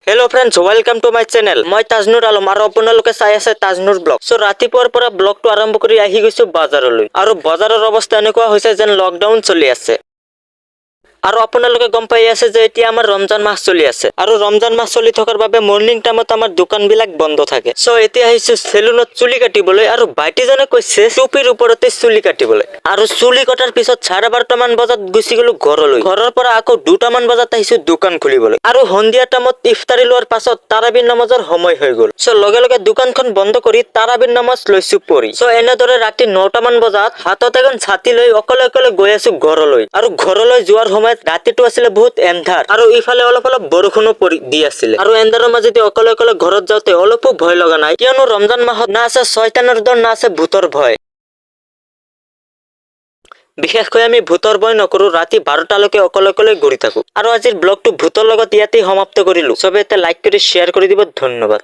Hello friends, welcome to my channel. মই তাজনুৰ আলম আৰু আপোনালোকে চাই আছে তাজনুৰ ব্লগ। চ' ৰাতিপুৱাৰ পৰা ব্লগটো আৰম্ভ কৰি আহি গৈছো বজাৰলৈ আৰু বজাৰৰ অৱস্থা এনেকুৱা হৈছে যেন লকডাউন চলি আছে। আৰু আপোনালোকে গম পাই আছে যে এতিয়া আমাৰ ৰমজান মাহ চলি আছে আৰু ৰমজান মাহ চলি থকাৰ বাবে মৰ্ণিং টাইমত আমাৰ দোকানবিলাক বন্ধ থাকে। চ' এতিয়া আহিছো চেলুনত চুলি কাটিবলৈ আৰু ভাইটিজনে কৈছে টুপিৰ ওপৰতে চুলি কাটিবলৈ। আৰু চুলি কটাৰ পিছত 12:30মান বজাত গুচি গলো ঘৰলৈ। ঘৰৰ পৰা আকৌ 2টামান বজাত আহিছো দোকান খুলিবলৈ। আৰু সন্ধিয়া টাইমত ইফতাৰী লোৱাৰ পাছত তাৰাবিৰ নামাজৰ সময় হৈ গ'ল। চ' লগে লগে দোকানখন বন্ধ কৰি তাৰাবিৰ নামাজ লৈছো পঢ়ি। চ' এনেদৰে ৰাতি 9টামান বজাত হাতত এখন ছাতি লৈ অকলে অকলে গৈ আছো ঘৰলৈ। আৰু ঘৰলৈ যোৱাৰ সময়ত ৰাতিটো আছিলে বহুত এন্ধাৰ আৰু ইফালে অলপ অলপ বৰষুণো পৰি দি আছিলে। আৰু এন্ধাৰৰ মাজেদি অকলে অকলে ঘৰত যাওঁতে অলপো ভয় লগা নাই, কিয়নো ৰমজান মাহত না আছে ছয়তানৰ ডৰ, না আছে ভূতৰ ভয়। বিশেষকৈ আমি ভূতৰ ভয় নকৰো, ৰাতি 12টালৈকে অকলে অকলে ঘূৰি থাকো। আৰু আজিৰ ব্লগটো ভূতৰ লগত ইয়াতেই সমাপ্ত কৰিলো। চবে এটা লাইক কৰি শ্বেয়াৰ কৰি দিব। ধন্যবাদ।